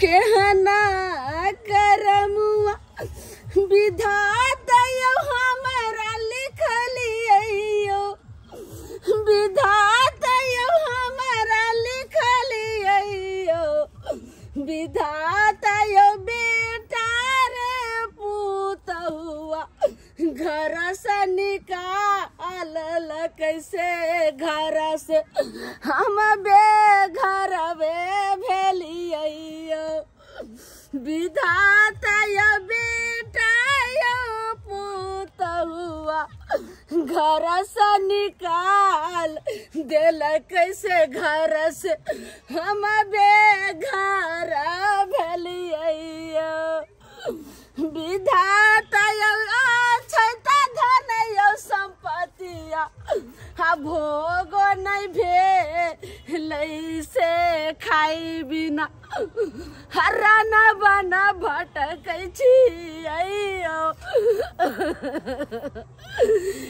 केहना करमुआ विधाता यौ हमरा लिखलियै, विधाता यौ हमरा लिखलियै, विधाता यौ बेटा रे पुतहुआ घर से निकाल कैसे, घर से हम बेघर भेलियै, विधाता यौ बेटा यौ पुतहुआ घर से निकाल देल कैसे, घर से हम बेघर भेलियै, विधाता यौ धन यौ संपत्तिया हा भोगो नहीं भेलै से खाइ बिना हरा न बना भटकै छी।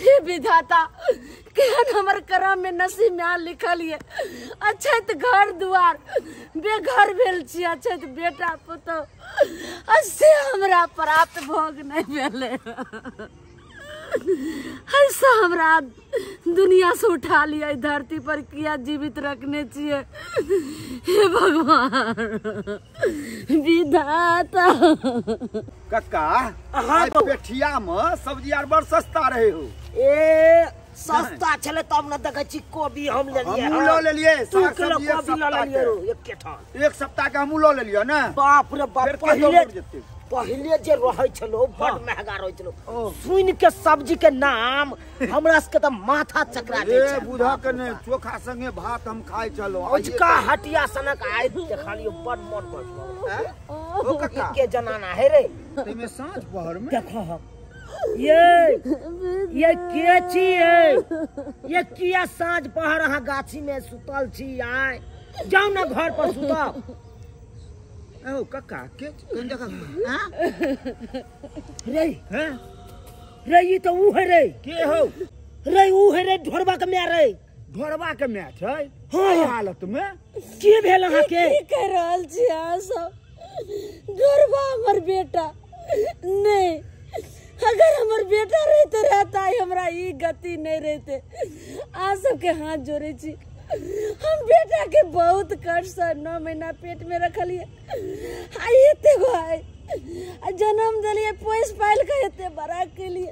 हे विधाता केहन हमर करम में नसीब में लिखल ये, अछैत घर दुआर बेघर भेल छी, अछैत बेटा पुतोह से हमरा प्राप्त भोग नहीं भेलै, ऐसा हमरा दुनिया से उठा लिया, धरती पर किया जीवित रखने छियै, हे भगवान विधाता। कक्का पेठिया में सब्जी आर बड़ सस्ता रहे हो। ए सस्ता छले तब न देखै छी कोबी हम लेलियै, हमहूँ लऽ लेलियै, 2 किलो कोबी लऽ लेलियै एके ठाम, एक सप्ताह के हमहूँ लऽ लेलियै ने। बाप रे बाप, पहिले पहिले जे रहै छलो बड़ महंगा रहै छलो, सुन के सब्जी के नाम हमरा सबके त माथा चकरा जाइ छै। बुझा के ने चोखा संगे भात हम खाइ छलो, ओझका हटिया सनक आइ देखलियो बड़ मन कर। ओ कक्का के जनाना है रे तइमे साँझ पहर में देखो हम ये के छी ये किया साँझ पहर अहाँ गाछी में सुतल छी, आय जाउ ना घर पर सुतब। ओ कक्का के कोन जगह हां रे, हैं रे ई त ऊ है रे, के हो रे ऊ है रे ढोरबा के my रे, ढोरबा के my छै हां हालत में की भेल अहाँ के? की कर रहल छी अहाँ सब? ढोरबा हमर बेटा नहीं, अगर हमर बेटा रहते रहता हमरा ई गति नहीं रहते। अहाँ सबके हाथ जोड़े छी, हम बेटा के बहुत कष्ट से 9 महीना पेट में रखलिए, आई एते गो आइ जन्म दिलिए, पोस पाल के एते बड़ा के लिए,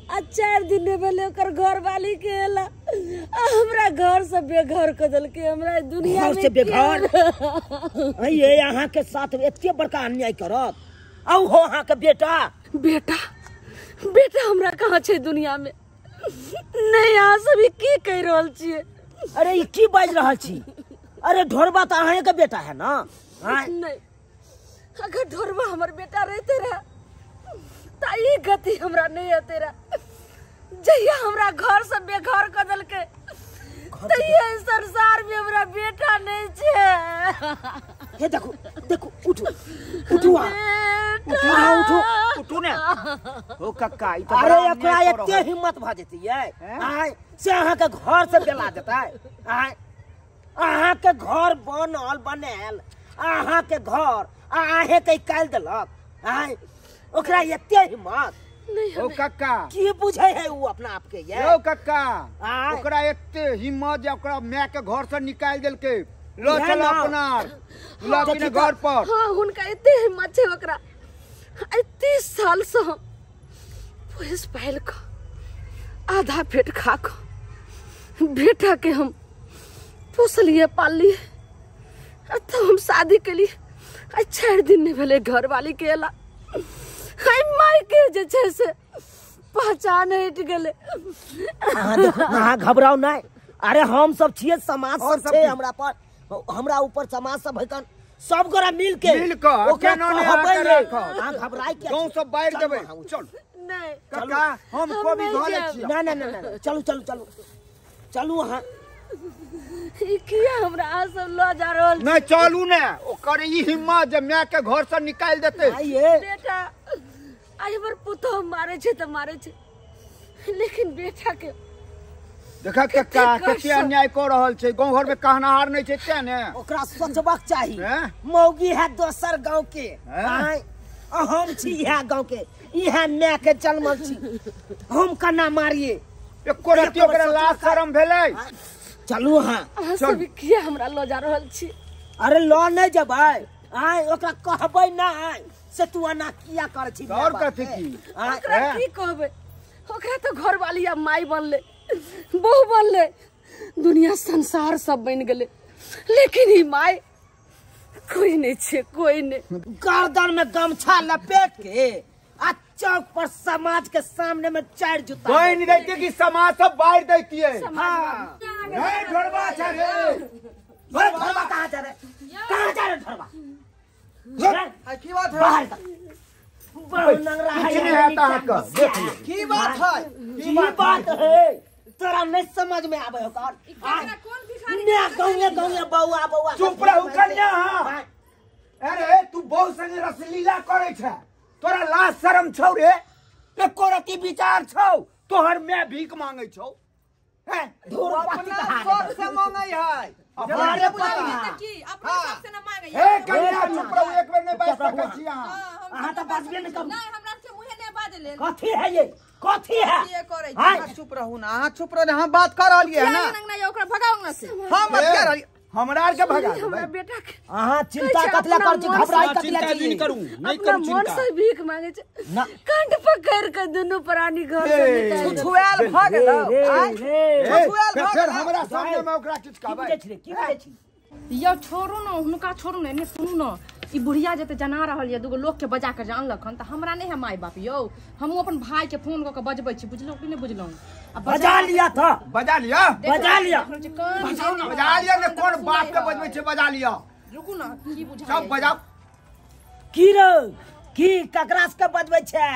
आ 4 दिन नहीं भेलै ओकर घरवाली के एला हमरा घर से बेघर कर देलकै, हमरा दुनिया में से बेघर। ये अहाँ के साथ एते बड़का अन्याय करत आउ हो अहाँ के बेटा? बेटा बेटा हमरा कहाँ छै दुनिया में? नहीं अहाँ सब की कहि रहल छियै? अरे ई की बाजि रहल छी? अरे ढोरबा तऽ अहें के बेटा है ना? नहीं, अगर ढोरबा हमर बेटा रहते रहे त ई गति हमरा नहीं होते रहे। जहिया हमरा घर से बेघर कर देलकै तहिया संसार में हमरा बेटा नहीं छै। हे देखो देखो उठो उठो उठो उठो ने। ओ कक्का ई त अरे एकरा एते हिम्मत भ जेतै यै, आय से अहाँ के घर से बेला देतै, आय अहाँ के घर बनल बनायल अहाँ के घर अहे के काल देलक, आय ओकरा एते हिम्मत। ओ कक्का की बुझै है उ अपना आप के यै? ओ कक्का ओकरा एते हिम्मत जे ओकरा my के घर से निकाल देलकै, लो चल अपना लो अपने घर पर। हां हुनका एते हिम्मत छै ओकरा, 30 साल से हम पोस पाल के आधा पेट खा के बेटा के हम पोसलिए पाललिए, तो हम शादी के लिए 4 दिन नहीं भेलै घरवाली के एला, माय के जे छै से पहचान हटि गेलै। अहाँ घबराउ नहीं, अरे हम सब छियै, समाज सब छै हमरा पर, हमरा ऊपर समाज सब है, सब गोरा मिल के ओकरा अहाँ घबराइ के गांव सब बाहर देबै। चल नहीं कक्का हम कोबी धऽ लै छियै। ना ना ना चलू चलू चलू चलू अहाँ ई किया हमरा अहाँ सब लऽ जा रहल? नहीं चलू ने, ओकर ई हिम्मत जे my के घर से निकालि देतै। बेटा आई हमर पुतोह मारे छै तऽ मारे छै, लेकिन बेटा के देखा कक्का कते अन्याय क रहल छै गांव घर में कहनाहार नै छै तें ने ओकरा सोचबाक चाही मौगी है दोसर गांव के आ हम छी इहा गांव के इहा my के जन्मल छी हम कना मारिए एको रति ओकरा लाज शरम भेलै चलू हां अहाँ सब किया हमरा ल जा रहल छी अरे ल नै जेबै आय ओकरा कहबै नै से तू एना किया करै छी और कथी की ओकरा की कहबै ओकरा तो घरवाली आ माई बनले बहू बनले दुनिया संसार सब बन गेले लेकिन ई माई कोई नहीं छे कोई नहीं गर्दन में गमछा लपेट के आ चौक पर समाज के सामने में चार जूता कोई नहीं दैते कि समाज सब बाहर दैतिए हां रे ढोरबा छ रे ढोरबा कहां जा रे कहां जा रे ढोरबा की बात है बाहर बहु नंगरा है कुछ नहीं आता है का देख ले की बात है की बात है तोरा नहीं समझ में आवे हो कौन कौन भिखारी ने गांव गांव बौआ बौआ चुप रहू कन्या अरे तू बहुत संगे रसलीला करे छ तोरा लाज शरम छौ रे एको रति विचार छौ तोहर मैं भीख मांगे छौ हैं अपना शौक से मांगे है अरे की अपने हिसाब से ना मांगे हे कन्या चुप रहू एक बेर नहीं बाज सकै छी अहाँ अहाँ त बाजबे नहीं करू नहीं हमरा से मुहे नहीं बाजले कथी है ये कथी है ये करै अहाँ चुप रहू ना अहाँ चुप रहू हम बात कर रहलियै है ना ना ओकरा भगाउ ना से हम बात कर रहलियै हमरा आर के भगा हमरा बेटा के अहाँ चिंता कथला कर छी घबराई कथला चिंता नहीं करू नहीं अपना करू मन चिंता से भीख मांगे छे कंठ पकड़ के दुनू प्राणी घर से निकाल छुछुआल भ गेलौ छुछुआल भ फेर हमरा सामने में ओकरा किछ की कहबै बुझै छी की बुझै छी यौ छोड़ू न हुनका छोड़ू न एने सुनू न ई बुढ़िया जते जना रहल ये दूगो लोग के बजा के जानलक हन त हमरा नहीं है माय बाप यौ हमहूँ अपन भाई के फोन क के बजबै छी बुझलहुँ कि नहीं बुझलहुँ आ बजा लिया था बजा लिया बजा लिया बजा लिया ने कोन बाप के बजबै छै बजा लिया रुकू न की बुझा सब बजाओ की रे की ककरा से के बजबै छै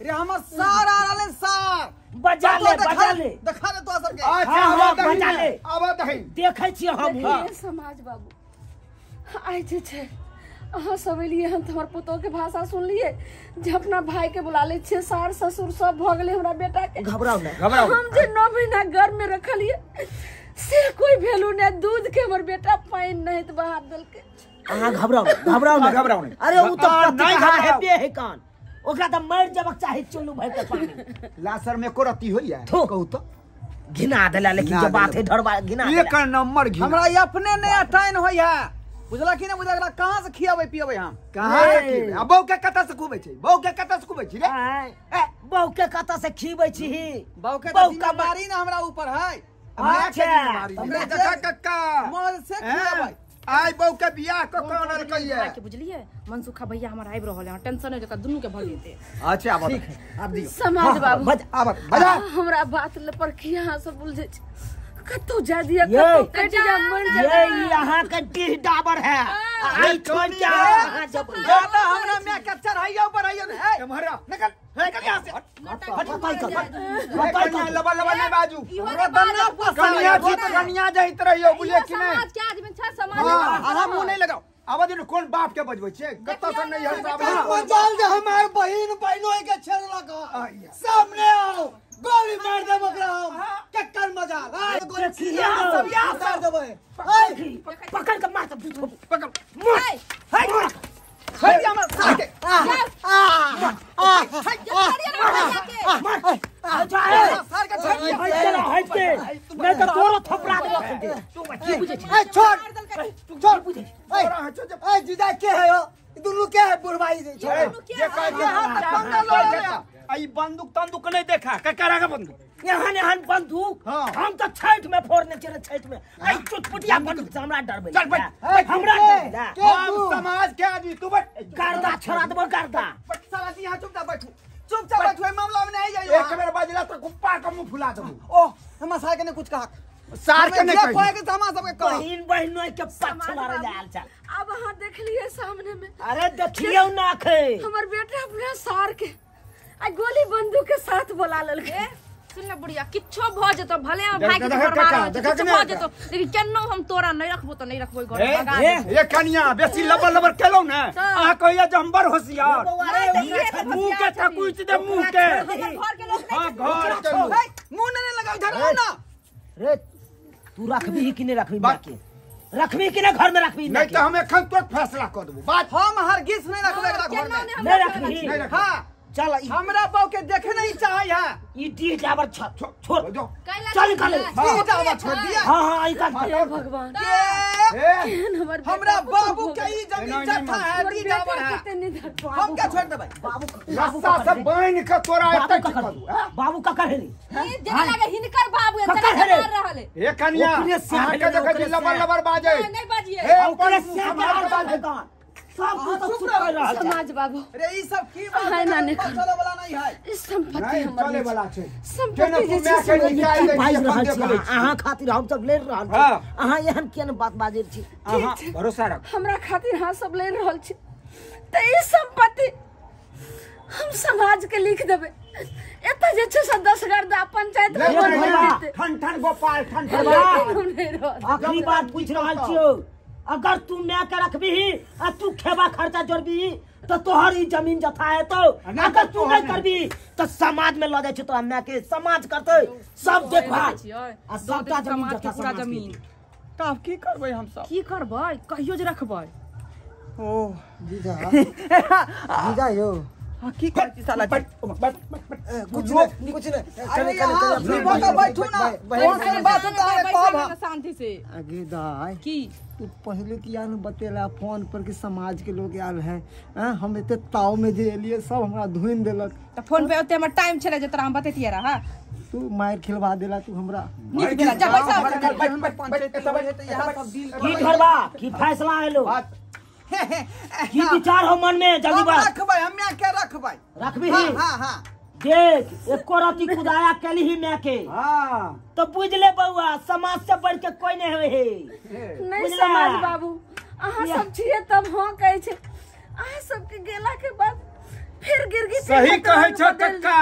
रे हमर सार आ रहलै सार बजा ले बजा ले देखा दे तो सबके अच्छा हाँ, आवा दही बजा ले। आवा दही देखै छी हम देखिए समाज बाबू आइ जे छै अहाँ सब एलियै हन तऽ हमर पुतोह के भाषा सुनलियै जे अपना भाई के बुला लै छियै सार ससुर सब भऽ गेलै हमरा बेटा के घबराउ ना घबराउ हम जे 9 महीना घर में रखलियै से कोई वैल्यू नहीं दूध के हमर बेटा पानि नहीं तऽ बहा देलकै अहाँ घबराउ घबराउ ना घबराउ नहीं। अरे उ त नहीं नहीं घबराउ। हेबे है कान ओकरा त मर जबक चाही चुल्लू भर के पानी लासर में को रति होइया थू। कहू तो घिना देला लेकिन घिना जे बात है देला। ढरवा घिना एक देला नंबर घिना हमरा ये अपने नहीं अटाइन होई है बुझला कि नहीं बुझला कहां से खियाबै पियाबै हम कहां से खिबै आ बहू के कतऽ से खुबै छै बहू के कतऽ से खुबै छी रे आय, बहू के कतऽ से खीबै छी बहू के बहू तो का जिम्मेदारी ना हमरा ऊपर है अच्छा अच्छा। देखा कक्का मौज से खियाबै आइ बहू के बियाह क कऽ आनलकै भाई के बुझलिए मनसुखा भैया हमर आबि रहल है टेंशन नहीं जका दुनू के भगेते अच्छा आबऽ ठीक है आप दियो समाज बाबू आबऽ बजा हमरा बात ल पर की अहाँ सब उलझै छी कतौ जा दिया ये। कतौ कटि जा मर जा ये यहाँ के डीह डाबर है आई छोड़ के अहाँ जब ज्यादा हमरा मैं के चढ़ाइयो बढ़ाइयो ने है एम्हर आ, निकल निकल यहाँ से हट कर ए, कन्या लबा लबा नहीं बाजू हमरा दन्ना कन्या छी तऽ कन्या जाइत रहियो बुझलियै कि नहि समाज के आदमी छै समाज हाँ। अहाँ मुंह नहीं लगाओ आबऽ दियौ ने, कोन बाप के बजबै छियै कतऽ से नहीं हर साहब मजाल जे हमार बहिन बहिनोई के छेड़लक आइया। सामने आओ गोली मार देब ओकरा हम केकर मजाल आय गोली देखियौ। यहाँ सब यहाँ मार देबै आय पकड़ के मार के पकड़ मार हाय हाय हमर सार के आ आ मार जाए सार के छोड़ दिया। हट के हट के नहीं तो तोरो थपड़ा देबो तू की बुझै छी ए छोड़ छोड़ बुझै छी ए ए जीजा के है यो दुनू के है बुढ़वाई जे छोड़ ए, जे कहै छै हाथ तक पंगा लऽ ले। आ ई बंदूक तंदूक नहीं देखा ककरा के बंदूक एहन एहन बंदूक हाँ। हम तो छठ में फोड़ने छियै छठ में आई चुटपुटिया बंदूक से हमरा डरबै चल बैठ, हमरा डरबै के हम तू? समाज के आदमी तू बैठ गर्दा छोड़ा देबो गर्दा साला जी यहाँ चुपचाप बैठू चुपचाप बैठू ए मामला में नहीं जाइयो एक बेर बजला तऽ कुप्पा के मुंह फुला देबू ओह हमरा सार के ने कुछ कहा सार के नहीं कहे कही के हम सबके कह बहिन बहिनोई के पक्ष लड़े ले आयल चल अब अहाँ देखलिए सामने में अरे देखियौ ना खे हमर बेटा अपना सार के आ गोली बंदूक के साथ बोला लेलकै सुन ले बुढ़िया किच्छो भ जेतो भले हम भाई के देखा घर मारल देखा किच्छो देखा भ जेतो लेकिन केनो हम तोरा नहीं रखबो त नहीं रखबो घर भगा देबो। ए कनिया बेसी लबर लबर केलौ ने अहाँ कहिया जे हम बड़ होशियार मुंह के थकुच दे मुंह के हमर घर के लोग हां घर के लोग हे मुंह नहीं लगाओ इधर आओ ना रे तू रखबी कि नहीं रखबी माँ के रखबी कि नहीं घर में रखबी नहीं तो हम एखन तुरंत फैसला कर देबो बात हम हरगिज नहीं रखबे एकरा घर में नहीं रखबी नहीं रखबी हां चल हमरा बहू के देखे नहीं चाहे है ई डी डाबर छोड़ चल निकाल डी डाबर छोड़ दिया हां हां ई का भगवान हमरा बाबू के ई जमीन जथा है डी डाबर है हम क्या छोड़ देबै बाबू रस्सा से बांध के तोरा एतै कर दू बाबू का कर हेली ई जेना लागे हिनकर बाबू है तना मार रहल है ए कन्या अहाँ के देखै छी लबर लबर बाजै नहीं बाजिए ए ओकरे से बाजै सब कुछ चुप कर रहल समाज बाबू रे ई सब की बात है चले वाला नहीं है ई संपत्ति हमर चले वाला छै संपत्ति जे छै बाजि रहल छी अहाँ खातिर हम सब लड़ रहल छी अहाँ एहन केन बात बाजै छी अहाँ भरोसा रख हमरा खातिर अहाँ सब लड़ रहल छी त ई संपत्ति हम समाज के लिख देबै एत जे छै से 10 गर्दा पंचायत में ठन ठन गोपाल ठन ठन आखिरी बात पूछ रहल छियौ अगर तू मैं के रखबी आ तू खेबा खर्चा जोड़बी तो तोहर ई जमीन जथा है तो अगर तू नहीं करबी तो समाज में ल जाय छै तोरा मैं के समाज करतै सब देखभाल आ सबटा जमीन जथा पूरा जमीन तब की करबै हम सब की करबै कहियो जे रखबै ओ जीजा जीजा यो हां की करै छी साला कुछ नहीं कुछ नहीं चले चले चले बैठू ना कौन बात होता है कहब हम शांति से आगे दाई की तू पहले किया न बतेला फोन पर कि समाज के लोग आयल हैं हम एते ताव में जे एलिए सब हमरा धुइन देलक त फोन पे ओते हमर टाइम छले जे तोरा हम बतेतिए रहा तू मार खिलवा देला तू हमरा नीक भेला जा पैसा पंचायत यहां सब दिल की घरबा की फैसला हेलो की विचार हो मन में जल्दी बात रखबै हमरा के रखबै रखबी हां हां हां देख एको राती कुदाया केली ही मैं के हां तो बुझ ले बउआ समाज से बढ़ के कोई नहीं होए हे नहीं समाज बाबू अहाँ सब छिए तब हां कहै छै अहाँ सब के गेला के बाद फिर गिरगिट सही कहै छ कक्का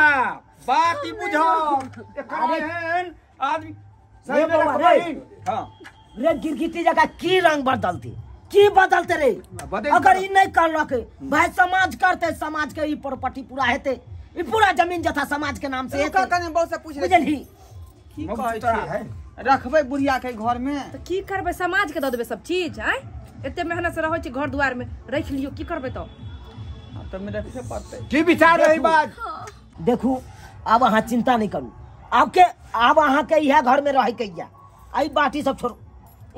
बात ई बुझाओ एखन एहन आदमी सही में रखबै हां रे गिरगिटी जका की रंग बदलती की बदलते रे अगर ई नहीं करलक भाई समाज करते समाज के ई प्रॉपर्टी पूरा हेते ई पूरा जमीन जथा समाज के नाम से हेते कने बहुत से पूछ ले बुझलही की कहै छै रखबै बुढ़िया के घर में त की करबै समाज के द देबै सब चीज आय एते मेहनत से रहै छी घर द्वार में रख लियो की करबै त त में रखे पड़तै की विचार रही बात देखू अब अहाँ चिंता नहीं करू अब के अब अहाँ के इहा घर में रह के या आई बाटी सब छोड़ू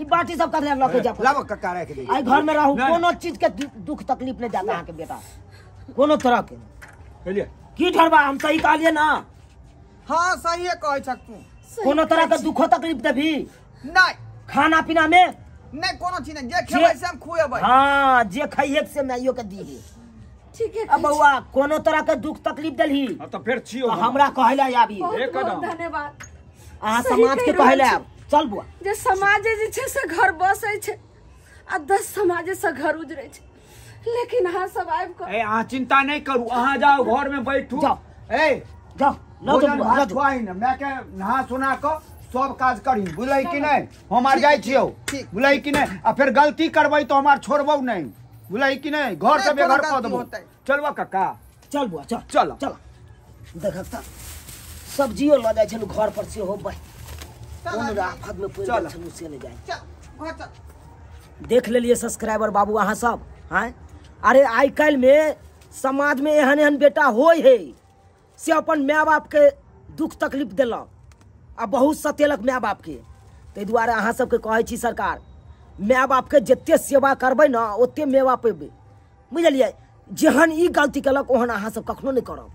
ई बाटी सब करले लके जा लाओ कक्का रख दे आई घर में रहू कोनो चीज के दुख तकलीफ नहीं जाता अहाँ के बेटा कोनो तरह के चलिए की ठरबा हम सही कहलिए ना हां सही कहै छक तू कोनो तरह के दुखो तकलीफ देबी नहीं खाना पीना में नहीं कोनो चीज नहीं जे खेबै से हम खुएबै हां जे खाइए से माइयो के दीही ठीक है अब बउआ कोनो तरह के दुख तकलीफ देलही हां त फेर छियो हमरा कहला आबी एकदम धन्यवाद अहाँ समाज के कहला आब चल बुआ जे समाज जे छै से घर बसै छै आ 10 समाज से घर उजरै छै लेकिन अहाँ सब आबि कऽ ए अहाँ चिंता नहीं करू अहाँ जाओ घर में बैठू जाओ ए जाओ लौ तो बुआ लौ मैं के नहा सुना कऽ सब काज करी बुझलै कि नहीं हम आर जाइ छियौ बुझलै कि नहीं आ फेर गलती करबै तो हमार छोड़बौ नहीं बुझलै कि नहीं घर से बेघर कऽ देबौ चलबा कक्का चल बुआ चल चल चल देखक त सब्जियो लऽ जाइ छलु घर पर सेहो बह कोन आफत में पड़ि गेल छलु से नहि जाइ चल घर चल देख लेलिए सब्सक्राइबर बाबू अहाँ सब हैं अरे आइ काल्हि में समाज में एहन एहन बेटा होय है से अपन my बाप के दुख तकलीफ देलक आ बहुत सतेलक my बाप के ताहि दुआरे अहाँ सबके कहै छी सरकार my बाप के जते सेवा करबै ने ओते मेवा पेबै बुझलियै जेहन ई गलती केलक ओहन अहाँ सब कखनो नहि करब।